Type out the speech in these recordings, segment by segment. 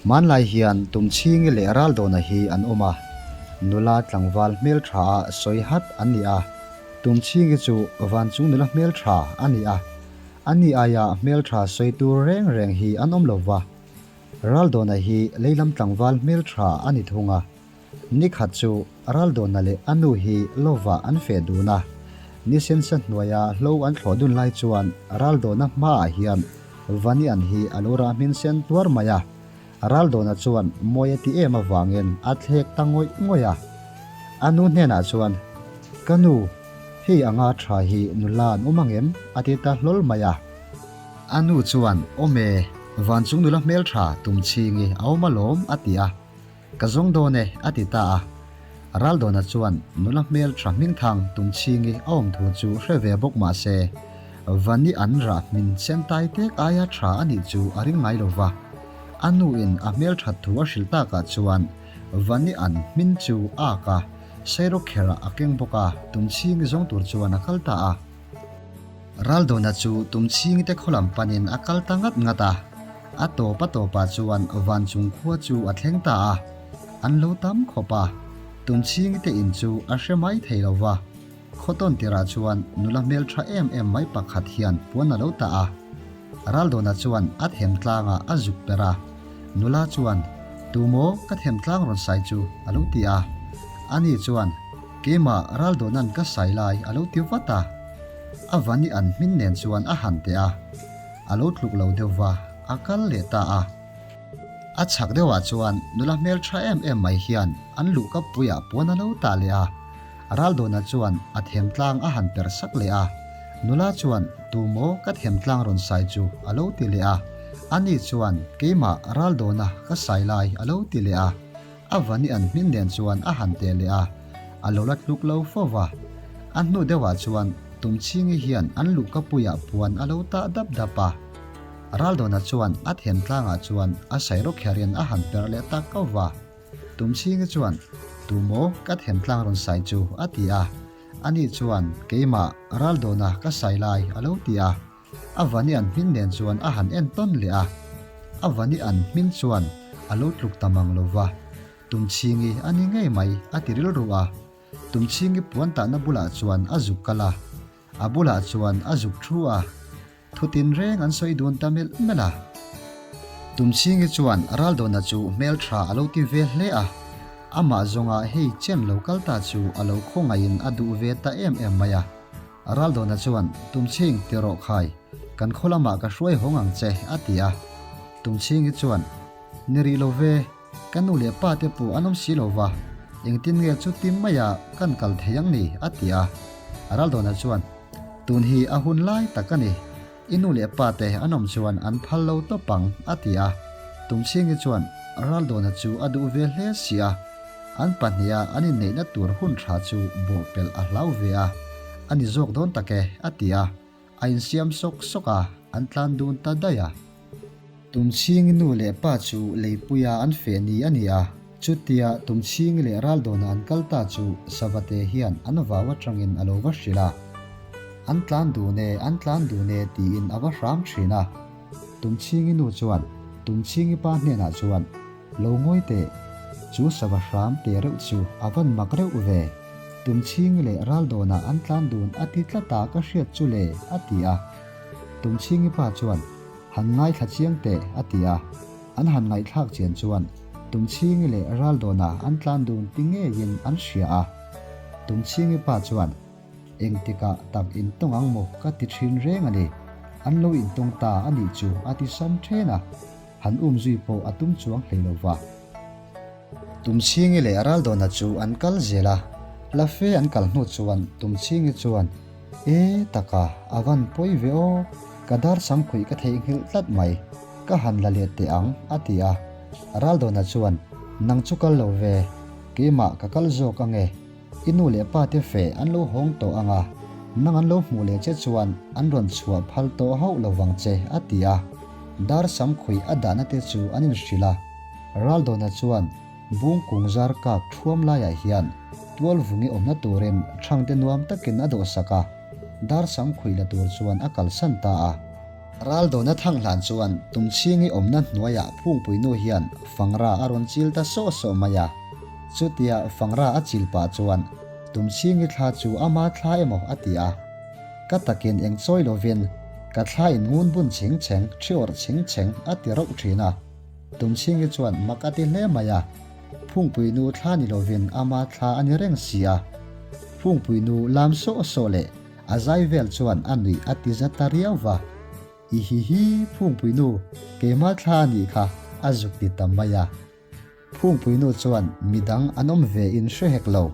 Hmanlai hian Tumchhingi leh Raldawna hi an awm a, nula tlangval hmeltha a sawi hat an ni a. Tumchhingi chu Vanchung nula hmeltha a ni a, a ni aia hmeltha sawi tur reng reng hi an awm lo va. Raldawna hi leilam tlangval hmeltha a ni thung a. Ni khat chu Raldawna leh a nu hi lovah an feh dun a, ni sensa hnuaia hlo an thlawh dun lai chuan Raldawna hmaah hian Vanian hi a lo rah hmin sen tuar mai a. Raldawna chuan mawi a ti em avangin a thlek ta ngawih ngawih a. A nu hnenah chuan, Ka nu, hei anga tha hi nula an awm angem? a ti ta hlawl mai a. A nu chuan, Awm e, Vanchung nula hmeltha Tumchhingi a awm alawm, a ti a. Ka zawng dawn e, a ti ta a. Raldawna chuan nula hmel tha hmingthang Tumchhingi a awm thu chu hre ve bawk mah se, Vani an rah hmin sen tai tek aia tha a nih chu a ring ngai lo va. A nuin a hmel that thu a hrilh takah chuan Vani an hmin chu a ak a, Sairawkherah a keng bawk a, Tumchhingi zawng tur chuan a kal ta a. Raldawna chu Tumchhingte khaw lam panin a kal ta ngat ngat a, a tawp a tawpah chuan Vanchung khua chu a thleng ta a, an lo tam khawp a, Tumchhingte in chu a hre mai thei lo va, khaw tawn tirah chuan nula hmeltha em em mai pakhat hian puan a lo tah a, Raldawna chuan a them tlangah a zuk per a, nula chuan, Tumaw ka them tlang rawn sai chu? a lo ti a, ani chuan, Keimah Raldawna'n ka sai lai a lo ti vat a, a vani an hmin nen chuan a han teh a, a lo tluk lo deuh va, a kal leh ta a. A chhak deuhah chuan nula hmel tha em em mai hian an luhka puiah puan a lo tah leh a, Raldawna chuan a themtlang a han per sak leh a, nula chuan Tumaw ka themtlang rawn sai chu a lo ti leh a, ani chuan Keimah Raldawna ka sai lai a lo ti leh a. A vani an hmin nen chuan a han teh leh a, a lo la tluk lo fo va. A hnu deuhah chuan Tumchhingi hian an luhkapuiah puan a lo tah dap dap a. Raldawna chuan a them tlangah chuan a sairawk kherin a han perh leh tak kauh va. Tumchhingi chuan, Tumaw ka them tlang rawn sai chu? a ti a. Ani chuan, Keimah, Raldawna ka sai lai, a lo ti a. A vani an hmin nen chuan a han en tawn leh a, a vani an hmin chuan a lo tluk ta mang lo va, Tumchhingi a ni ngei mai a ti rilru a, Tumchhingi puan tahna bulah chuan a zuk kal a, a bulah chuan a zuk thu a, thutin reng an sawi dun ta melh melh a. Tumchhingi chuan Raldawna chu hmel tha a lo ti ve hle a, amah zawnga hei chen lo kal ta chu a lo khawngaihin a duh ve ta em em mai a. Raldawna chuan, Tumchhing, ti rawh khai, kan khaw lamah ka hruai hawng ang che, a ti a. Tumchhingi chuan, Ni rih lo ve, ka nu leh pa te pawh an awm si lo va, engtin nge chuti maia kan kal thei ang ni? a ti a. Raldawna chuan, Tun hi a hun lai tak a ni, i nu leh pa te an awm chuan an phal lo tawp ang, a ti a. Tumchhingi chuan Raldawna chu a duh ve hle si a. An pahniha an inneihna tur hun tha chu bawhpelh a hlau ve a, a ni zawk dawn tak e, a ti a. A insiam sawk sawk a, an tlan dun ta daih a. Tumchhingi nu leh pa chu leipuia an feh ni a ni a, chutia Tumchhingi leh Raldawna an kal ta chu Savate hian an vau atangin a lo va hrilh a. An tlan dun e, an tlan dun e tiin a va hram thin a. Tumchhingi nu chuan Tumchhingi pa hnenah chuan, Lo ngawi teh, chu sava hram te reuh chu a van mak reuh ve. Tumchhingi leh Raldawnah an tlan dun a ti tlat a ka hriat chu le, a ti a. Tumchhingi pa chuan, Han ngaithla chiang teh, a ti a. An han ngaihthlak chian chuan Tumchhingi leh Raldawnah an tlan dun ti ngeiin an hria a. Tumchhingi pa chuan, Engtikah tak intawng ang maw ka ti thin reng a ni. An lo intawng ta a nih chu a ti sam then a. Han um zui pawh a tum chuang hlei lo va. Tumchhingi leh Raldawna chu an kal zel a, la fe an kal hnu chuan Tumchhingi chuan, E taka, a van pawi ve aw, ka dar sam khuih ka theihnghilh tlat mai, ka han la let teh ang, a ti a. Raldawna chuan, Nang chu kal lo ve, keimah ka kal zawk ange, I nu leh pa te fe an lo hawng tawh ang a, nang an lo hmuh leh che chuan an rawn chhuah phal tawh hauh lo vang che, a ti a. Dar sam khuih a dahna te chu an inhrilh a. Raldawna chuan bung kung zar kak thuam laiah hian tual vungi awmna turin thangte nuam takin a dawhsak a, dar sam khuih la tur chuan a kalsan ta a. Raldawna thang hlan chuan Tumchhingi awmna hnuaiah Phungpuinu hian Fangra a rawn chil ta sawh sawh mai a. Chutia Fangra a chil pah chuan Tumchhingi thla chu ama thla emaw a ti a. Ka takin eng chawi lovin ka thla in ngun bun chhing chheng, thi awrh chhing chheng a ti rauh thin a. Tumchhingi chuan mak a ti hle mai a. Phungpuinu thla ni lovin ama thla a ni reng si a. Phungpuinu lam sawh sawh leh A zai vel chuan a nuih a ti za ta riau va. I hi hi, Phungpuinu, keimah thla a nih kha, a zuk ti ta mai a. Phungpuinu chuan midang an awm ve in hre hek lo.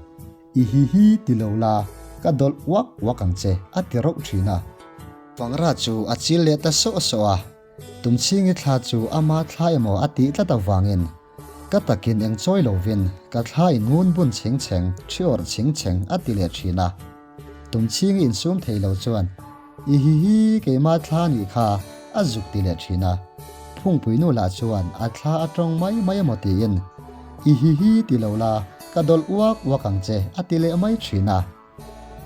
I hi hi ti lo la, ka dawlh uak uak ang che, a ti rauh thin a. Pangra chu a chil leh ta sawh sawh a. Tumchhingi thla chu ama thla emaw a tih tlat avangin Ka takin eng chawi lovin ka thla in ngun bun chhing chheng, thi awrh chhing chheng a ti leh thin a. Tumchhingi insum thei lo chuan, I hi hi, keimah thla nih kha, a zuk ti leh thin a. Phungpui nu lah chuan a thla a tawng mai mai emaw tiin, I hi hi ti lo la, ka dawlh uak uak ang che, a ti leh mai thin a.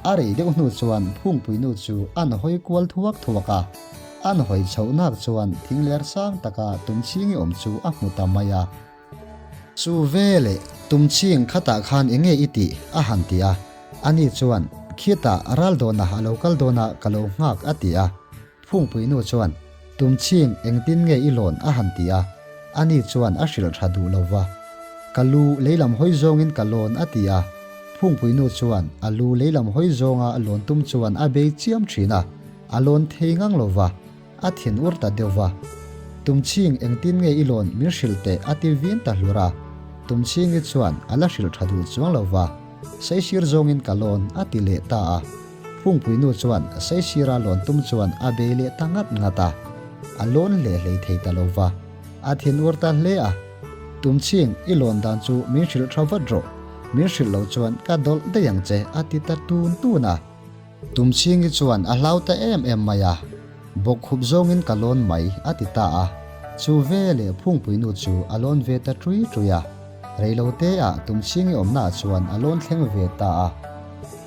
A rei deuh hnu chuan Phungpui nu chu an hawi kual thuak thuak a, an hawi chhoh nak chuan thing ler sang taka Tumchhingi awm chu a hmu ta mai a. Chu veleh Tumchhing khatah khan enge i tih? a han ti a. Ani chuan, Khitah Raldawna a lo kal dawn a, ka lo nghak a ti a. Phungpui nu chuan, Tumchhing engtin nge i lawn? a han ti a. Ani chuan a hrilh tha duh lo va. Ka lu leilam hawi zawngin ka lawn a ti a. Phungpui nu chuan a lu leilam hawi zawnga lawn tum chuan a bei chiam thin a, a lawn thei ngang lo va, a thin ur ta deuh va. Tumchhing engtin nge i lawn min hrilh teh a ti vin ta hlur a. Tumchhingi chuan a la hrilh tha duh chuang lo va, Saisir zawngin ka lawn a ti leh ta a. Phungpui nu chuan Saisira lawn tum chuan a bei leh ta ngat ngat a, a lawn hle hlei thei ta lo va, a thin ur ta hle a. Tumchhing, i lawn dan chu min hrilh tha vat rawh, min hrilh lo chuan ka dawlh daih ang che, a ti ta tun tun a. Tumchhingi chuan a hlau ta em em mai a, Bawkkhup zawngin ka lawn mai, a ti ta a. Chu veleh Phungpui nu chu a lawn ve ta ṭui ṭui a. Reiloteah Tumchhingi awmnaah chuan a lawn thleng ve ta a.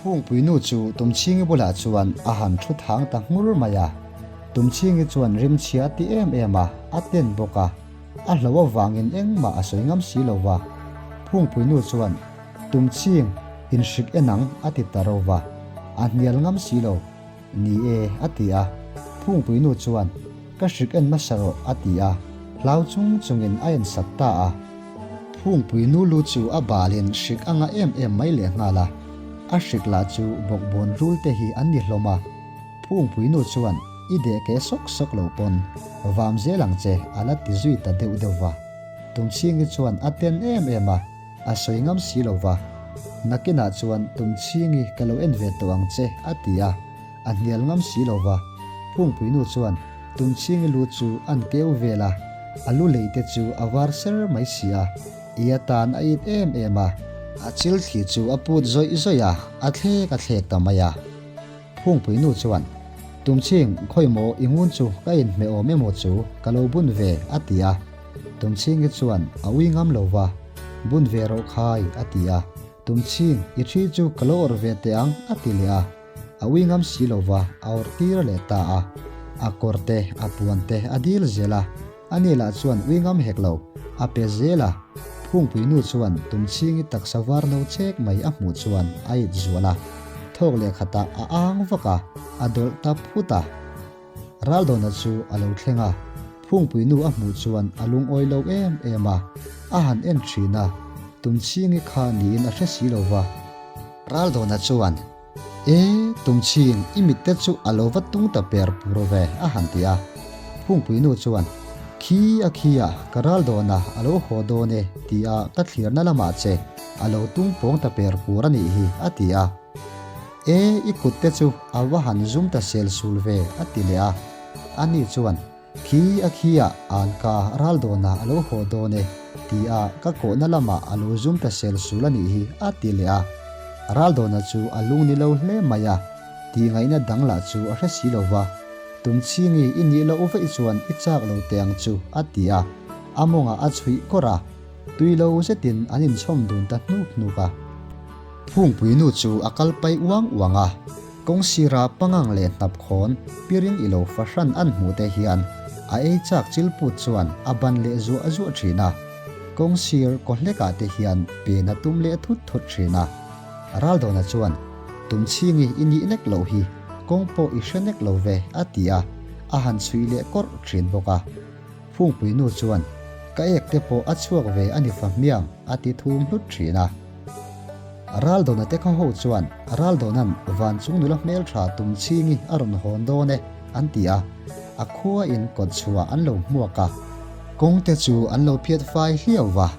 Phungpui nu chu Tumchhingi bulah chuan a han thu thang ta nghur mai a. Tumchhingi chuan rimchhia a ti em em a, a ten bawk a. A hlo avangin engmah a sawi ngam si lo va. Phungpui nu chuan, Tumchhing, inhrik en ang, a ti ta ro va. A hnial ngam si lo. Ni e, a ti a. Phungpui nu chuan, Ka hrik en hmasa rawh, a ti a. Hlau chung chungin a en sak ta a. Phungpui nu lu chu a balin hrik a ngah em em mai lehnghal a. A hrik lah chu bawkbawn rul te hi an ni hlawm a. Phungpui nu chuan, I deh ke sawk sawk lo pawn, vam zel ang che, a la ti zui ta deuh deuh va. Tumchhingi chuan a ten em em a. A sawi ngam si lo va. Nakinah chuan Tumchhingi ka lo en ve tawh ang che, a ti a. A hnial ngam si lo va. Phungpui nu chuan Tumchhingi lu chu an keu vel a, a lu lei te chu a var ser mai si a. I atan a it em em a. A chil thli chu a put zawih zawih a, a thlek a thlek ta mai a. Phungpui nu chuan, Tumchhing, khawi maw i ngun chu ka inhmeh awm emaw chu ka lo bun ve, a ti a. Tumchhingi chuan a ui ngam lo va, Bun ve rawh khai, a ti a. Tumchhing, i thi chu ka lo awrh ve teh ang, a ti leh a. A ui ngam si lo va, a awrh tir leh ta a. A kawr te, a puan te a dil zel a. Ani lah chuan ui ngam hek lo, a pe zel a. Phungpui nu chuan Tumchhingi taksa var no chek mai a hmuh chuan a it zual a. Thawk leh khatah a ang vak a, a dawlh ta phut a. Raldawna chu a lo thleng a, Phungpui nu a hmuh chuan a lungawi lo em em a, a han en thin a, Tumchhingi kha niin a hre si lo va. Raldawna chuan, E, Tumchhing, i mitte chu a lo va tung ta per pur ve, a han ti a. Phungpui nu chuan, Khi a khi a, ka Raldawna a lo haw dawn e, tia ka thlirna lamah che a lo tung pawng ta per pur a nih hi, a ti a. E, i kut te chu a va han zum ta sel sul ve, a ti leh a. Ani chuan, Khi a khi ah an ka ral dawnah a lo haw dawn e, ti a ka kawhna lamah a lo zum ta sel sul a nih hi, a ti leh a. Ral dawna chu a lung ni lo hle mai a, tih ngaihna dang lah chu a hre si lo va. Tumchhingi i nih loh veih chuan i chak lo teh ang chu, a ti a. A mawngah a chhuih kawrh a, tui lo zetin an inchhawm dun ta hnuk hnuk a. Phungpui nu chu a kal pai uang uang a. Kawng sira pangang leh hnapkhawn piring ilo fahran an hmuh te hian a ei chak chilput chuan a ban leh zuah zuah thin a. Kawng sir kaw hlekah te hian pen a tum leh thut thut thin a. Raldawna chuan, Tumchhingi i nih nek loh hi, kawng pawh i hre nek lo ve, a ti a, a han chhuih leh kawrh thin bawk a. Phungpui nu chuan, Ka ek te pawh a chhuak ve a ni fa hmiang, a ti thum hlut thin a. Raldawna te khaw ho chuan, Raldawna'n van chung nula hmeltha Tumchhingi a rawn hawn dawn e, an ti a. A khua in kawt chhuah an lo hmuak a. Kawng te chu an lo phiat fai hliau va.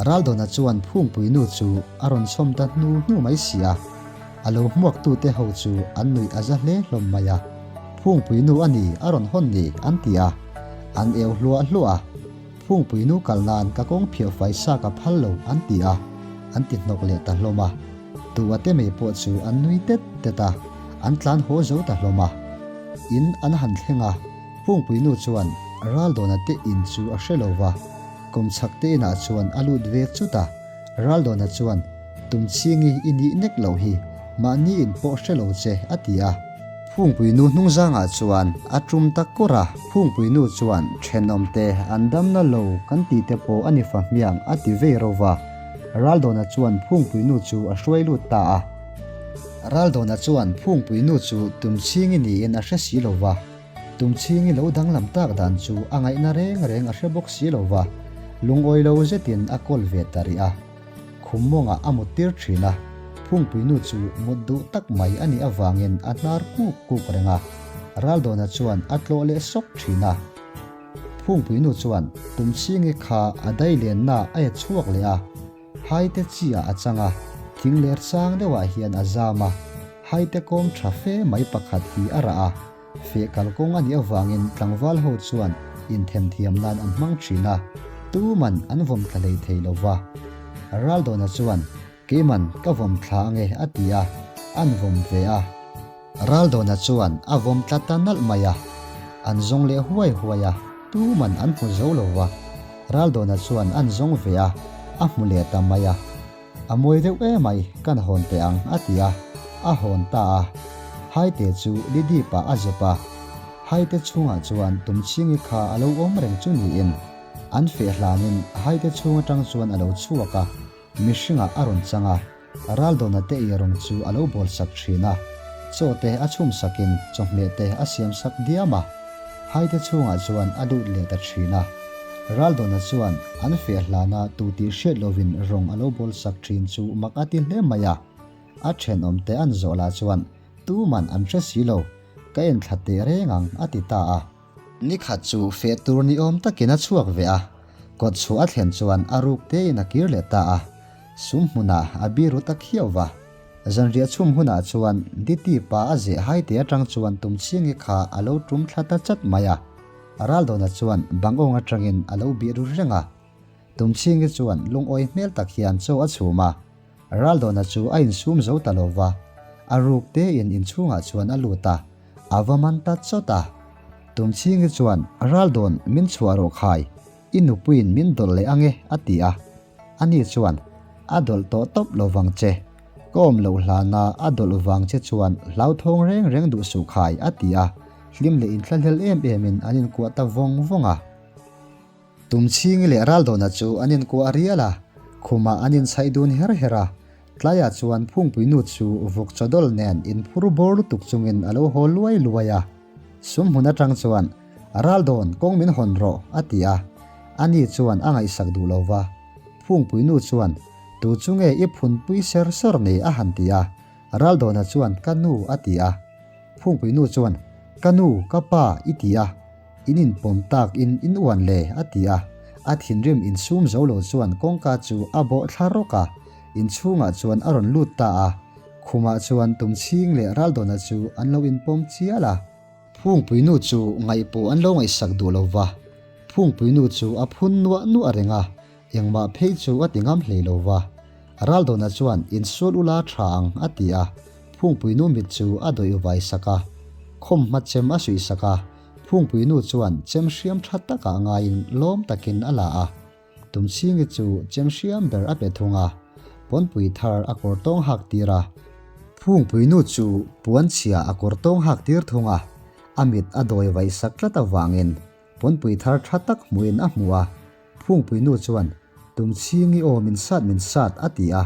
Raldawna chuan Phungpui nu chu a rawn chhawm ta hnu hnu mai si a. A lo hmuaktute ho chu an nuih a za hle hlawm mai a. Phungpui nu a ni a rawn hawn ni an ti a. An eu hluah hluah a. Phungpui nu kal nan ka kawng phiah fai sa ka phal lo an ti a. An ti hnawk leh ta hlawm a. Tu a te mai pawh chu an nui tet tet a. An tlan haw zo ta hlawm a. In an han thleng a. Phungpui nu chuan Raldawna te in chu a hre lo va. Kawmchhak te inah chuan a lut ve chut a. Raldawna chuan, Tumchhingi i nih nek loh hi, mahni in pawh hre lo che, a ti a. Phungpui nu hnungzangah chuan a tum ta kur a. Phungpui nu chuan, Thenawmte an damna lo kan tih te pawh a ni fa hmiang, a ti vei ro va. Raldawna chuan Phungpui nu chu a hruai lut ta a. Raldawna chuan Phungpui nu chu Tumchhingi niin a hre si lo va. Tumchhingi lo danglam tak dan chu a ngaihna reng reng a hre bawk si lo va, lungawi lo zetin a kawl ve ta rih a. Khum mawngah a mut tir thin a, Phungpuinu chu mut duh tak mai a nih avangin a hnar kuk kuk reng a, Raldawna chuan a tlawh leh sawk thin a. Phungpuinu chuan Tumchhingi kha a dailenna a e chhuak leh a, Haite chi ah a chang a, thing ler sang deuh ah hian a zam a, haite kawm tha fe mai pakhat hi a rah a, feh kalkawng a nih avangin tlangval ho chuan inthemthiam nan an hmang thin a, tuman an vawm thla hlei thei lo va. Raldawna chuan, Keiman ka vawm thla ange a ti a, an vawm ve a. Raldawna chuan a vawm tla ta nalh mai a, an zawng leh huai huai a, tuman an hmu zo lo va. Raldawna chuan an zawng ve a, a hmu leh ta mai a. A mawi deuh emai, kan hawn teh ang, a ti a, a hawn ta a. Haite chu Lidip-ah a zep a. Haite chhungah chuan Tumchhingi kha a lo awm reng chu niin, an feh hlanin Haite chhung atang chuan a lo chhuak a, mihringah a rawn chang a. Raldawna te ei rawng chu a lo bawl sak thin a, chaw te a chhum sakin chawhmeh te a siam sak diam a. Haite chhungah chuan a lut leh ta thin a. Raldawna chuan an feh hlana tu tih hriat lovin rawng a lo bawl sak thin chu mak a ti hle mai a. A thenawm te an zawh lah chuan tuman an hre si lo, ka en thla teh reng ang a ti ta a. Ni khat chu feh tur ni awm takin a chhuak ve a, kawt chhuah a thlen chuan a ruk tein a kir leh ta a, sum hmunah a biru ta khiau va. Zanriah chhum hunah chuan Diti pa a zeh hai te atang chuan Tumchhingi kha a lo tum thla ta chat mai a, Raldawna chuan bangawng atangin a lo bih ru reng a. Tumchhingi chuan lungawi hmel tak hian chaw a chhum a, Raldawna chu a insum zo ta lo va, a ruk tein inchhungah chuan a lut a, a va man ta chawt a. Tumchhingi chuan, Raldawn, min chhuah rawh khai, i nupuiin min dawlh leh ange, a ti a. Ani chuan, A dawlh tawh tawp lo vang che, ka awm loh hlana a dawlh vang che chuan hlauthawng reng reng duh suh khai, a ti a. Hlim leh inthlahlel em emin an inkuah ta vawng vawng a. Tumchhingi leh Raldawna chu an inkuah rial a, khumah an inchhaih dun her her a. Tlaiah chuan Phungpuinu chu vawk chawdawl nen inphur bawr lutuk chungin a lo haw luai luai a. Sum hmun atang chuan, Raldawn, kawng min hawn rawh, a ti a. Ani chuan a ngaihsak duh lo va. Phungpuinu chuan, Tu chu nge i phunpui ser ser ni? a han ti a. Raldawna chuan, Ka nu, a ti a. Phungpuinu chuan, Ka nu, ka pa, i ti a. In inpawm tak in in uan le, a ti a. A thinrim insum zo lo chuan kawngka chu a bawh thla rawk a, inchhungah chuan a rawn lut ta a. Khumah chuan Tumchhing leh Raldawna chu an lo inpawm chial a. Phungpuinu chu ngaihpawh an lo ngaihsak duh lo va. Phungpuinu chu a phun nuah nuah reng a, engmah phei chu a ti ngam hlei lo va. Raldawna chuan insual ula tha ang, a ti a. Phungpuinu mit chu a dawih vai sak a. Khawmhma chem a suih sak a. Phungpuinu chuan chem hriam tha takah ngaiin lawm takin a la a. Tumchhingi chu chem hriam ber a pe thung a, pawnpui thar a kawr tawng hak tir a. Phungpuinu chu puanchhia a kawr tawng hak tir thung a, a mit a dawi vaih sak tlat avangin pawnpui thar tha tak hmuhin a hmu a. Phungpuinu chuan, Tumchhingi aw min sat min sat a ti a.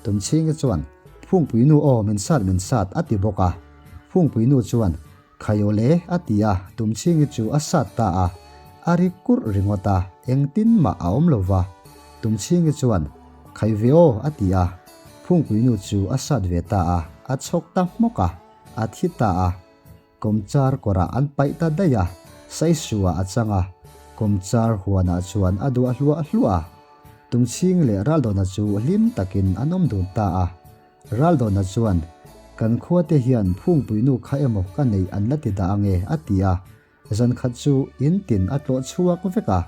Tumchhingi chuan, Phungpuinu aw min sat min sat a ti bawk a. Phungpuinu chuan, Khaiawle a ti a, Tumchhingi chu a sat ta a. A ri kurh ringawt a, engtin mah a awm lo va. Tumchhingi chuan, Khai ve aw a ti a. Phungpuinu chu a sat ve ta a, a chhawk ta hmawk a, a thi ta a. Kawmchar kawrah an paih ta daih a, Saisuah a chang a, kawmchar huanah chuan a duah hluah hluah a. Tumchhing leh Raldawna chu hlim takin an awm dun ta a. Raldawna chuan, Kan khuate hian phungpuinu kha emaw ka neih an la ti dah ange, a ti a. Zan khat chu in tin a tlawh chhuak vek a.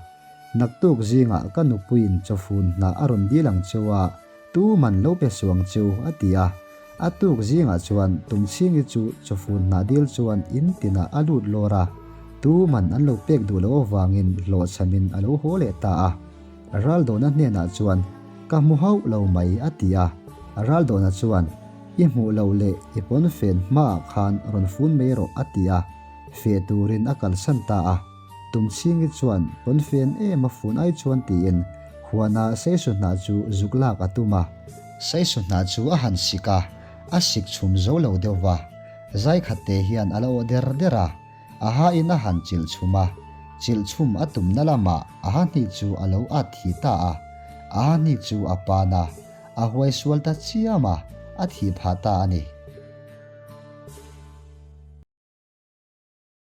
Naktuk zingah ka nupuiin chawfun hnah a rawn dil ang cheu a, tu man lo pe suang cheu, a ti a. A tuk zingah chuan Tumchhingi chu chawfun hnah dil chuan in tinah a lut lawr a, tu man an lo pek duh loh avangin hlawhchhamin a lo haw leh ta a. Raldawna hnenah chuan, Ka hmu hauh lo mai, a ti a. Raldawna chuan, I hmuh loh leh i pawnfen hmaah khan rawn fun mai rawh, a ti a. Feh turin a kalsan ta a. Tumchhingi chuan pawnfen em a fun ai chuan tiin huana Seisu hnah chu zuk lak a tum a. Seisu hnah chu a han sik a, a sik chhum zo lo deuh va. Zai khat te hian a la aw der der a, a hain a han chilh chhum a. Chilh chhum a tumna lamah a ha hnih chu a lo at thi ta a. A ha hnih chu a pan a, a huai sual ta chiam a, a thih phah ta a ni.